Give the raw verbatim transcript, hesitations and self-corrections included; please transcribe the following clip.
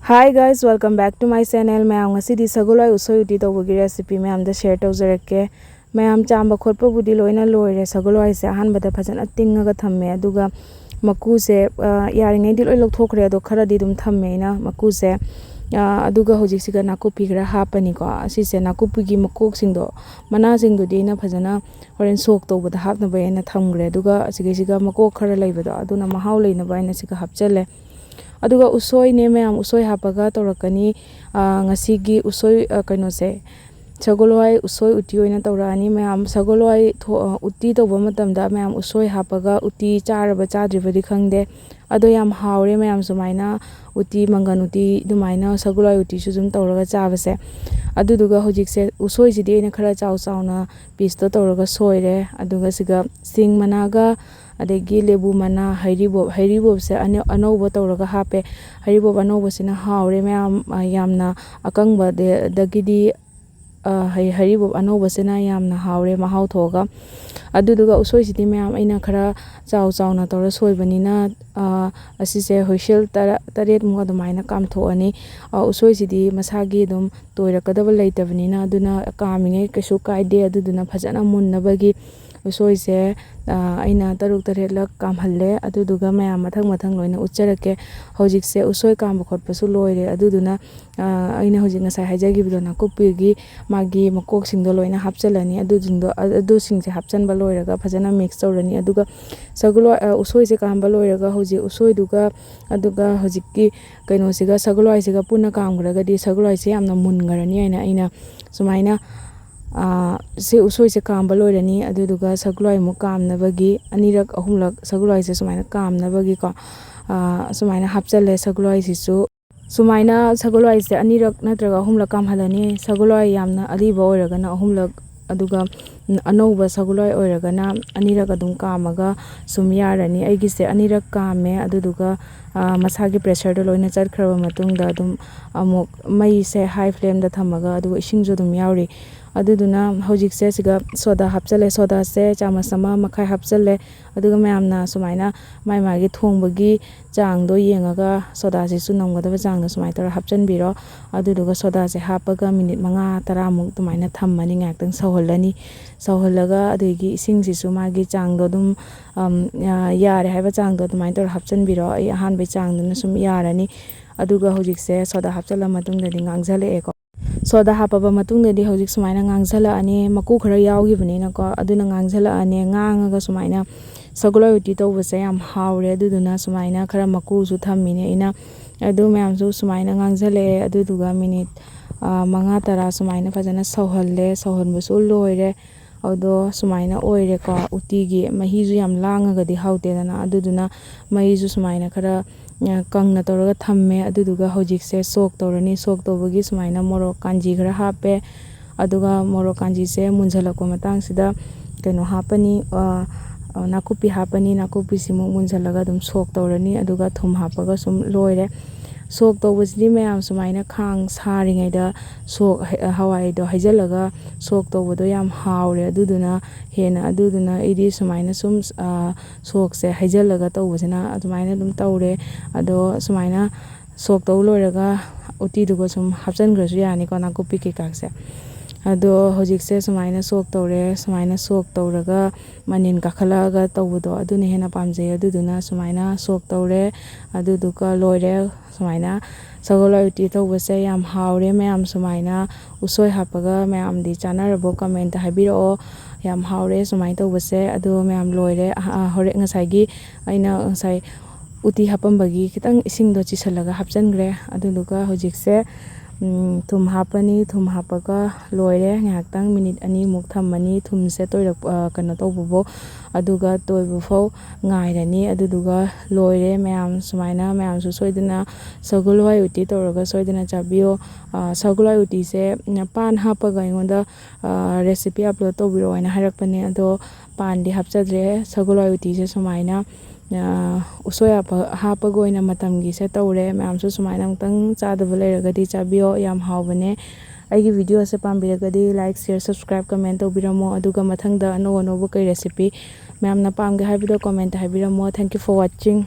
Hi guys, welcome back to my channel. ꯃꯌꯥꯝ, ꯉꯁꯤꯗꯤ ꯁꯒꯣꯜ ꯍꯋꯥꯏ ꯎꯁꯣꯏ ꯎꯇꯤ ꯇꯧꯕꯒꯤ recipe ꯃꯌꯥꯝꯗ share ꯇꯧꯖꯔꯛꯀꯦ꯫ ꯃꯌꯥꯝ, ꯆꯥꯝꯕ ꯈꯣꯠꯄꯕꯨꯗꯤ ꯂꯣꯏꯅ ꯂꯣꯏꯔꯦ꯫ ꯁꯒꯣꯜ ꯍꯋꯥꯏꯁꯦ ꯑꯍꯥꯟꯕꯗ ꯐꯖꯅ ꯇꯤꯡꯉꯒ ꯊꯝꯃꯦ, ꯑꯗꯨꯒ ꯃꯀꯨꯁꯦ, ꯑ, ꯌꯥꯔꯤꯉꯩꯗꯤ ꯂꯣꯏ ꯂꯧꯊꯣꯛꯈ꯭ꯔꯦ, ꯑꯗꯣ ꯈꯔꯗꯤ ꯑꯗꯨꯝ ꯊꯝꯃꯦ ꯑꯩꯅ ꯃꯀꯨꯁꯦ꯫ ꯑ, ꯑꯗꯨꯒ ꯍꯧꯖꯤꯛꯁꯤꯒ ꯅꯥꯀꯨꯞꯄꯤ ꯈꯔ ꯍꯥꯞꯄꯅꯤꯀꯣ꯫ ꯑꯁꯤꯁꯦ ꯅꯥꯀꯨꯞꯄꯤꯒꯤ ꯃꯀꯣꯛꯁꯤꯡꯗꯣ, ꯃꯅꯥꯁꯤꯡꯗꯨꯗꯤ ꯑꯩꯅ ꯐꯖꯅ ꯍꯣꯔꯦꯟ ꯁꯣꯛ ꯇꯧꯕꯗ ꯍꯥꯞꯅꯕ ꯑꯩꯅ ꯊꯝꯈ꯭ꯔꯦ꯫ ꯑꯗꯨꯒ ꯑꯁꯤꯒꯤꯁꯤꯒ ꯃꯀꯣꯛ ꯈꯔ ꯂꯩꯕꯗꯣ, ꯑꯗꯨꯅ ꯃꯍꯥꯎ ꯂꯩꯅꯕ ꯑꯩꯅ ꯁꯤꯒ ꯍꯥꯞꯆꯜꯂꯦ꯫ ꯑꯗꯨꯒ ꯎꯁꯣꯏꯅꯦ ꯃꯌꯥꯝ, ꯎꯁꯣꯏ ꯍꯥꯞꯄꯒ ꯇꯧꯔꯛꯀꯅꯤ꯫ ꯑ, ꯉꯁꯤꯒꯤ ꯎꯁꯣꯏ, ꯑ, ꯀꯩꯅꯣꯁꯦ, ꯁꯒꯣꯜ ꯍꯋꯥꯏ ꯎꯁꯣꯏ ꯎꯇꯤ ꯑꯣꯏꯅ ꯇꯧꯔꯛꯑꯅꯤ ꯃꯌꯥꯝ꯫ ꯁꯒꯣꯜ ꯍꯋꯥꯏ ꯊꯣ-, ꯑ, ꯎꯇꯤ ꯇꯧꯕ ꯃꯇꯝꯗ ꯃꯌꯥꯝ ꯎꯁꯣꯏ ꯍꯥꯞꯄꯒ ꯎꯇꯤ ꯆꯥꯔꯕ ꯆꯥꯗ꯭ꯔꯤꯕꯗꯤ ꯈꯪꯗꯦ, ꯑꯗꯣ ꯌꯥꯝ ꯍꯥꯎꯔꯦ ꯃꯌꯥꯝ꯫ ꯁꯨꯃꯥꯏꯅ ꯎꯇꯤ, ꯃꯪꯒꯟ ꯎꯇꯤ, ꯑꯗꯨꯃꯥꯏꯅ ꯁꯒꯣꯜ ꯍꯋꯥꯏ ꯎꯇꯤꯁꯨ ꯑꯗꯨꯝ ꯇꯧꯔꯒ ꯆꯥꯕꯁꯦ꯫ ꯑꯗꯨꯗꯨꯒ ꯍꯧꯖꯤꯛꯁꯦ ꯎꯁꯣꯏꯁꯤꯗꯤ ꯑꯩꯅ ꯈꯔ ꯆꯥꯎ ꯆꯥꯎꯅ pieceꯇꯣ ꯇꯧꯔꯒ ꯁꯣꯏꯔꯦ꯫ ꯑꯗꯨꯒ ꯁꯤꯒ ꯁꯤꯡ ꯃꯅꯥꯒ, ꯑꯗꯒꯤ ꯂꯦꯕꯨ ꯃꯅꯥ, ꯍꯩꯔꯤꯕꯣꯞ, ꯍꯩꯔꯤꯕꯣꯞꯁꯦ ꯑꯅ-, ꯑꯅꯧꯕ ꯇꯧꯔꯒ ꯍꯥꯞꯄꯦ꯫ ꯍꯩꯔꯤꯕꯣꯞ ꯑꯅꯧꯕꯁꯤꯅ ꯍꯥꯎꯔꯦ ꯃꯌꯥꯝ, ꯑ, ꯌꯥꯝꯅ꯫ ꯑꯀꯪꯕꯗꯒꯤꯗꯤ, ꯑ, ꯍꯩ-, ꯍꯩꯔꯤꯕꯣꯞ ꯑꯅꯧꯕꯁꯤꯅ ꯌꯥꯝꯅ ꯍꯥꯎꯔꯦ, ꯃꯍꯥꯎ ꯊꯣꯛꯑꯒ꯫ ꯑꯗꯨꯗꯨꯒ ꯎꯁꯣꯏꯁꯤꯗꯤ ꯃꯌꯥꯝ ꯑꯩꯅ ꯈꯔ ꯆꯥꯎ ꯆꯥꯎꯅ ꯇꯧꯔ ꯁꯣꯏꯕꯅꯤꯅ, ꯑ, ꯑꯁꯤꯁꯦ ꯍꯨꯏꯁꯦꯜ ꯇꯔꯥ-, ꯇꯔꯦꯠꯃꯨꯛ ꯑꯗꯨꯃꯥꯏꯅ ꯀꯥꯝꯊꯣꯛꯑꯅꯤ꯫ ꯑ, ꯎꯁꯣꯏꯁꯤꯗꯤ ꯃꯁꯥꯒꯤ ꯑꯗꯨꯝ ꯇꯣꯏꯔꯛꯀꯗꯕ ꯂꯩꯇꯕꯅꯤꯅ, ꯑꯗꯨꯅ ꯀꯥꯝꯃꯤꯉꯩ ꯀꯩꯁꯨ ꯀꯥꯏꯗꯦ꯫ ꯑꯗꯨꯗꯨꯅ ꯐꯖꯅ ꯃꯨꯟꯅꯕꯒꯤ ꯎꯁꯣꯏꯁꯦ, ꯑ, ꯑꯩꯅ ꯇꯔꯨꯛ ꯇꯔꯦꯠꯂꯛ ꯀꯥꯝꯍꯜꯂꯦ꯫ ꯑꯗꯨꯗꯨꯒ ꯃꯌꯥꯝ ꯃꯊꯪ ꯃꯊꯪ ꯂꯣꯏꯅ ꯎꯠꯆꯔꯛꯀꯦ꯫ ꯍꯧꯖꯤꯛꯁꯦ ꯎꯁꯣꯏ ꯀꯥꯝꯕ ꯈꯣꯠꯄꯁꯨ ꯂꯣꯏꯔꯦ꯫ ꯑꯗꯨꯗꯨꯅ, ꯑ, ꯑꯩꯅ ꯍꯧꯖꯤꯛ ꯉꯁꯥꯏ ꯍꯥꯏꯖꯈꯤꯕꯗꯣ, ꯅꯥꯀꯨꯞꯄꯤꯒꯤ ꯃꯥꯒꯤ ꯃꯀꯣꯛꯁꯤꯡꯗꯣ ꯂꯣꯏꯅ ꯍꯥꯞꯆꯜꯂꯅꯤ꯫ ꯑꯗꯨꯁꯤꯡꯗꯣ, ꯑ-, ꯑꯗꯨꯁꯤꯡꯁꯦ ꯍꯥꯞꯆꯟꯕ ꯂꯣꯏꯔꯒ ꯐꯖꯅ mix ꯇꯧꯔꯅꯤ꯫ ꯑꯗꯨꯒ ꯁꯒꯣꯜ ꯍꯋꯥꯏ, ꯑ, ꯎꯁꯣꯏꯁꯦ ꯀꯥꯝꯕ ꯂꯣꯏꯔꯒ ꯍꯧꯖꯤꯛ ꯎꯁꯣꯏꯗꯨꯒ, ꯑꯗꯨꯒ ꯍꯧꯖꯤꯛꯀꯤ ꯀꯩꯅꯣꯁꯤꯒ, ꯁꯒꯣꯜ ꯍꯋꯥꯏꯁꯤꯒ ꯄꯨꯟꯅ ꯀꯥꯝꯈ꯭ꯔꯒꯗꯤ ꯁꯒꯣꯜ ꯍꯋꯥꯏꯁꯦ ꯌꯥꯝꯅ ꯃꯨꯟꯈ꯭ꯔꯅꯤ ꯍꯥꯏꯅ ꯑꯩꯅ ꯁꯨꯃꯥꯏꯅ, ꯑ, ꯁꯤ ꯎꯁꯣꯏꯁꯦ ꯀꯥꯝꯕ ꯂꯣꯏꯔꯅꯤ꯫ ꯑꯗꯨꯗꯨꯒ ꯁꯒꯣꯜ ꯍꯋꯥꯏ ꯑꯃꯨꯛ ꯀꯥꯝꯅꯕꯒꯤ ꯑꯅꯤꯔꯛ ꯑꯍꯨꯝꯂꯛ ꯁꯒꯣꯜ ꯍꯋꯥꯏꯁꯦ ꯁꯨꯃꯥꯏꯅ ꯀꯥꯝꯅꯕꯒꯤꯀꯣ, ꯑ, ꯁꯨꯃꯥꯏꯅ ꯍꯥꯞꯆꯜꯂꯦ ꯁꯒꯣꯜ ꯍꯋꯥꯏꯁꯤꯁꯨ꯫ ꯁꯨꯃꯥꯏꯅ ꯁꯒꯣꯜ ꯍꯋꯥꯏꯁꯦ ꯑꯅꯤꯔꯛ ꯅꯠꯇ꯭ꯔꯒ ꯑꯍꯨꯝꯂꯛ ꯀꯥꯝꯍꯜꯂꯅꯤ꯫ ꯁꯒꯣꯜ ꯍꯋꯥꯏ ꯌꯥꯝꯅ ꯑꯂꯤꯕ ꯑꯣꯏꯔꯒꯅ ꯑꯍꯨꯝꯂꯛ, ꯑꯗꯨꯒ ꯑꯅꯧꯕ ꯁꯒꯣꯜ ꯍꯋꯥꯏ ꯑꯣꯏꯔꯒꯅ ꯑꯅꯤꯔꯛ ꯑꯗꯨꯝ ꯀꯥꯝꯃꯒ ꯁꯨꯝ ꯌꯥꯔꯅꯤ꯫ ꯑꯩꯒꯤꯁꯦ ꯑꯅꯤꯔꯛ ꯀꯥꯝꯃꯦ꯫ ꯑꯗꯨꯗꯨꯒ, ꯑ, ꯃꯁꯥꯒꯤ pressureꯗꯣ ꯂꯣꯏꯅ ꯆꯠꯈ꯭ꯔꯕ ꯃꯇꯨꯡꯗ ꯑꯗꯨꯝ ꯑꯃꯨꯛ ꯃꯩꯁꯦ high flameꯗ ꯊꯝꯃꯒ, ꯑꯗꯨꯒ ꯏꯁꯤꯡꯁꯨ ꯑꯗꯨꯝ ꯌꯥꯎꯔꯤ, ꯑꯗꯨꯗꯨꯅ ꯍꯧꯖꯤꯛꯁꯦ ꯁꯤꯒ ꯁꯣꯗꯥ ꯍꯥꯞꯆꯜꯂꯦ꯫ ꯁꯣꯗꯥꯁꯦ ꯆꯥꯃꯁ ꯑꯃ ꯃꯈꯥꯏ ꯍꯥꯞꯆꯜꯂꯦ꯫ ꯑꯗꯨꯒ ꯃꯌꯥꯝꯅ ꯁꯨꯃꯥꯏꯅ ꯃꯥꯏ ꯃꯥꯒꯤ ꯊꯣꯡꯕꯒꯤ ꯆꯥꯡꯗꯣ ꯌꯦꯡꯉꯒ, ꯁꯣꯗꯥꯁꯤꯁꯨ ꯅꯝꯒꯗꯕ ꯆꯥꯡꯗꯣ ꯁꯨꯃꯥꯏꯅ ꯇꯧꯔꯒ ꯍꯥꯞꯆꯤꯟꯕꯤꯔꯣ꯫ ꯑꯗꯨꯗꯨꯒ ꯁꯣꯗꯥꯁꯦ ꯍꯥꯞꯄꯒ ꯃꯤꯅꯤꯠ ꯃꯉꯥ ꯇꯔꯥꯃꯨꯛ ꯑꯗꯨꯃꯥꯏꯅ ꯊꯝꯃꯅꯤ, ꯉꯥꯏꯍꯥꯛꯇꯪ ꯁꯧꯍꯜꯂꯅꯤ꯫ ꯁꯧꯍꯜꯂꯒ ꯑꯗꯒꯤ ꯏꯁꯤꯡꯁꯤꯁꯨ ꯃꯥꯒꯤ ꯆꯥꯡꯗꯣ ꯑꯗꯨꯝ, ꯑꯝ, ꯌꯥ-, ꯌꯥꯔꯦ ꯍꯥꯏꯕ ꯆꯥꯡꯗꯣ ꯑꯗꯨꯃꯥꯏꯅ ꯇꯧꯔꯒ ꯍꯥꯞꯆꯤꯟꯕꯤꯔꯣ꯫ ꯑꯩ ꯑꯍꯥꯟꯕꯒꯤ ꯆꯥꯡꯗꯨꯅ ꯁꯨꯝ ꯌꯥꯔꯅꯤ꯫ ꯑꯗꯨꯒ ꯍꯧꯖꯤꯛꯁꯦ ꯁꯣꯗꯥ ꯍꯥꯞꯆꯤꯜꯂ ꯃꯇꯨꯡꯗꯗꯤ ꯉꯥꯡꯁꯤꯜꯂꯛꯑꯦꯀꯣ꯫ ꯁꯣꯗꯥ ꯍꯥꯞꯄꯕ ꯃꯇꯨꯡꯗꯗꯤ ꯍꯧꯖꯤꯛ ꯁꯨꯃꯥꯏꯅ ꯉꯥꯡꯁꯤꯜꯂꯛꯑꯅꯤ, ꯃꯀꯨ ꯈꯔ ꯌꯥꯎꯈꯤꯕꯅꯤꯅꯀꯣ, ꯑꯗꯨꯅ ꯉꯥꯡꯁꯤꯜꯂꯛꯑꯅꯤ꯫ ꯉꯥꯡꯉꯒ ꯁꯨꯃꯥꯏꯅ ꯁꯒꯣꯜ ꯍꯋꯥꯏ ꯎꯇꯤ ꯇꯧꯕꯁꯦ ꯌꯥꯝ ꯍꯥꯎꯔꯦ, ꯑꯗꯨꯗꯨꯅ ꯁꯨꯃꯥꯏꯅ ꯈꯔ ꯃꯀꯨꯁꯨ ꯊꯝꯃꯤꯅꯦ ꯑꯩꯅ꯫ ꯑꯗꯨ ꯃꯌꯥꯝꯁꯨ ꯁꯨꯃꯥꯏꯅ ꯉꯥꯡꯁꯤꯜꯂꯛꯑꯦ꯫ ꯑꯗꯨꯗꯨꯒ ꯃꯤꯅꯤꯠ, ꯑ, ꯃꯉꯥ ꯇꯔꯥ ꯁꯨꯃꯥꯏꯅ ꯐꯖꯅ ꯁꯧꯍꯜꯂꯦ꯫ ꯁꯧꯍꯟꯕꯁꯨ ꯂꯣꯏꯔꯦ꯫ ꯑꯗꯣ ꯁꯨꯃꯥꯏꯅ ꯑꯣꯏꯔꯦꯀꯣ꯫ ꯎꯇꯤꯒꯤ ꯃꯍꯤꯁꯨ ꯌꯥꯝ ꯂꯥꯡꯉꯒꯗꯤ ꯍꯥꯎꯇꯦꯗꯅ, ꯑꯗꯨꯗꯨꯅ ꯃꯍꯤꯁꯨ ꯁꯨꯃꯥꯏꯅ ꯈꯔ, ꯑ, ꯀꯪꯅ ꯇꯧꯔꯒ ꯊꯝꯃꯦ꯫ ꯑꯗꯨꯗꯨꯒ ꯍꯧꯖꯤꯛꯁꯦ ꯁꯣꯛ ꯇꯧꯔꯅꯤ꯫ ꯁꯣꯛ ꯇꯧꯕꯒꯤ ꯁꯨꯃꯥꯏꯅ ꯃꯣꯔꯣꯛ ꯀꯥꯟꯖꯤ ꯈꯔ ꯍꯥꯞꯄꯦ꯫ ꯑꯗꯨꯒ ꯃꯣꯔꯣꯛ ꯀꯥꯟꯖꯤꯁꯦ ꯃꯨꯟꯖꯜꯂꯛꯄ ꯃꯇꯥꯡꯁꯤꯗ ꯀꯩꯅꯣ ꯍꯥꯞꯄꯅꯤ, ꯑ, ꯑ, ꯅꯥꯀꯨꯞꯄꯤ ꯍꯥꯞꯄꯅꯤ꯫ ꯅꯥꯀꯨꯞꯄꯤꯁꯤꯃꯨꯛ ꯃꯨꯟꯖꯜꯂꯒ ꯑꯗꯨꯝ ꯁꯣꯛ ꯇꯧꯔꯅꯤ꯫ ꯑꯗꯨꯒ ꯊꯨꯝ ꯍꯥꯞꯄꯒ ꯁꯨꯝ ꯂꯣꯏꯔꯦ꯫ ꯁꯣꯛ ꯇꯧꯕꯁꯤꯗꯤ ꯃꯌꯥꯝ ꯁꯨꯃꯥꯏꯅ ꯈꯥꯡ ꯁꯥꯔꯤꯉꯩꯗ ꯁꯣꯛ ꯍ-, ꯍꯋꯥꯏꯗꯣ ꯍꯩꯖꯤꯜꯂꯒ ꯁꯣꯛ ꯇꯧꯕꯗꯣ ꯌꯥꯝ ꯍꯥꯎꯔꯦ꯫ ꯑꯗꯨꯗꯨꯅ ꯍꯦꯟꯅ, ꯑꯗꯨꯗꯨꯅ ꯑꯩꯗꯤ ꯁꯨꯃꯥꯏꯅ ꯁꯨꯝ, ꯑ, ꯁꯣꯛꯁꯦ ꯍꯩꯖꯤꯜꯂꯒ ꯇꯧꯕꯁꯤꯅ ꯑꯗꯨꯃꯥꯏꯅ ꯑꯗꯨꯝ ꯇꯧꯔꯦ꯫ ꯑꯗꯣ ꯁꯨꯃꯥꯏꯅ ꯁꯣꯛ ꯇꯧ ꯂꯣꯏꯔꯒ ꯎꯇꯤꯗꯨꯒ ꯁꯨꯝ ꯍꯥꯞꯆꯤꯟꯈ꯭ꯔꯁꯨ ꯌꯥꯅꯤꯀꯣ, ꯅꯥꯀꯨꯞꯄꯤ ꯀꯩꯀꯥꯁꯦ꯫ ꯑꯗꯣ ꯍꯧꯖꯤꯛꯁꯦ ꯁꯨꯃꯥꯏꯅ ꯁꯣꯛ ꯇꯧꯔꯦ꯫ ꯁꯨꯃꯥꯏꯅ ꯁꯣꯛ ꯇꯧꯔꯒ ꯃꯅꯤꯟ ꯀꯥꯈꯠꯂꯛꯑꯒ ꯇꯧꯕꯗꯣ, ꯑꯗꯨꯅ ꯍꯦꯟꯅ ꯄꯥꯝꯖꯩ꯫ ꯑꯗꯨꯗꯨꯅ ꯁꯨꯃꯥꯏꯅ ꯁꯣꯛ ꯇꯧꯔꯦ꯫ ꯑꯗꯨꯗꯨꯒ ꯂꯣꯏꯔꯦ꯫ ꯁꯨꯃꯥꯏꯅ ꯁꯒꯣꯜ ꯍꯋꯥꯏ ꯎꯇꯤ ꯇꯧꯕꯁꯦ ꯌꯥꯝ ꯍꯥꯎꯔꯦ꯫ ꯃꯌꯥꯝ ꯁꯨꯃꯥꯏꯅ ꯎꯁꯣꯏ ꯍꯥꯞꯄꯒ ꯃꯌꯥꯝꯗꯤ ꯆꯥꯅꯔꯕꯣ? ꯀꯃꯦꯟꯇ ꯍꯥꯏꯕꯤꯔꯛꯑꯣ꯫ ꯌꯥꯝ ꯍꯥꯎꯔꯦ ꯁꯨꯃꯥꯏꯅ ꯇꯧꯕꯁꯦ꯫ ꯑꯗꯣ ꯃꯌꯥꯝ ꯂꯣꯏꯔꯦ꯫ ꯑ, ꯑ, ꯍꯣꯔꯦꯟ ꯉꯁꯥꯏꯒꯤ ꯑꯩꯅ ꯉꯁꯥꯏ ꯎꯇꯤ ꯍꯥꯞꯄꯝꯕꯒꯤ ꯈꯤꯇꯪ ꯏꯁꯤꯡꯗꯣ ꯆꯤꯁꯜꯂꯒ ꯍꯥꯞꯆꯤꯟꯈ꯭ꯔꯦ꯫ ꯑꯗꯨꯗꯨꯒ ꯍꯧꯖꯤꯛꯁꯦ, ꯎꯝ, ꯊꯨꯝ ꯍꯥꯞꯄꯅꯤ꯫ ꯊꯨꯝ ꯍꯥꯞꯄꯒ ꯂꯣꯏꯔꯦ꯫ ꯉꯥꯏꯍꯥꯛꯇꯪ ꯃꯤꯅꯤꯠ ꯑꯅꯤꯃꯨꯛ ꯊꯝꯃꯅꯤ꯫ ꯊꯨꯝꯁꯦ ꯇꯣꯏꯔꯛ-, ꯑ, ꯀꯩꯅꯣ ꯇꯧꯕꯐꯥꯎ, ꯑꯗꯨꯒ ꯇꯣꯏꯕꯐꯥꯎ ꯉꯥꯏꯔꯅꯤ꯫ ꯑꯗꯨꯗꯨꯒ ꯂꯣꯏꯔꯦ꯫ ꯃꯌꯥꯝ ꯁꯨꯃꯥꯏꯅ, ꯃꯌꯥꯝꯁꯨ ꯁꯣꯏꯗꯅ ꯁꯒꯣꯜ ꯍꯋꯥꯏ ꯎꯇꯤ ꯇꯧꯔꯒ ꯁꯣꯏꯗꯅ ꯆꯥꯕꯤꯌꯣ꯫ ꯑ, ꯁꯒꯣꯜ ꯍꯋꯥꯏ ꯎꯇꯤꯁꯦ ꯄꯥꯟ ꯍꯥꯞꯄꯒ ꯑꯩꯉꯣꯟꯗ, ꯑ, recipe upload ꯇꯧꯕꯤꯔꯛꯑꯣ ꯍꯥꯏꯅ ꯍꯥꯏꯔꯛꯄꯅꯦ꯫ ꯑꯗꯣ ꯄꯥꯟꯗꯤ ꯍꯥꯞꯆꯗ꯭ꯔꯦ꯫ ꯁꯒꯣꯜ ꯍꯋꯥꯏ ꯎꯇꯤꯁꯦ ꯁꯨꯃꯥꯏꯅ, ꯑ, ꯎꯁꯣꯏ ꯍꯥꯞꯄ-, ꯍꯥꯞꯄꯒ ꯑꯣꯏꯅ ꯃꯇꯝꯒꯤꯁꯦ ꯇꯧꯔꯦ꯫ ꯃꯌꯥꯝꯁꯨ ꯁꯨꯃꯥꯏꯅ ꯑꯃꯨꯛꯇꯪ ꯆꯥꯗꯕ ꯂꯩꯔꯒꯗꯤ ꯆꯥꯕꯤꯌꯣ, ꯌꯥꯝ ꯍꯥꯎꯕꯅꯦ꯫ ꯑꯩꯒꯤ video ꯑꯁꯦ ꯄꯥꯝꯕꯤꯔꯒꯗꯤ like, share, subscribe, comment ꯇꯧꯕꯤꯔꯝꯃꯣ꯫ ꯑꯗꯨꯒ ꯃꯊꯪꯗ ꯑꯅꯧ ꯑꯅꯧꯕ ꯀꯩ recipe ꯃꯌꯥꯝꯅ ꯄꯥꯝꯒꯦ ꯍꯥꯏꯕꯗꯣ comment ꯇ ꯍꯥꯏꯕꯤꯔꯝꯃꯣ꯫ Thank you for watching.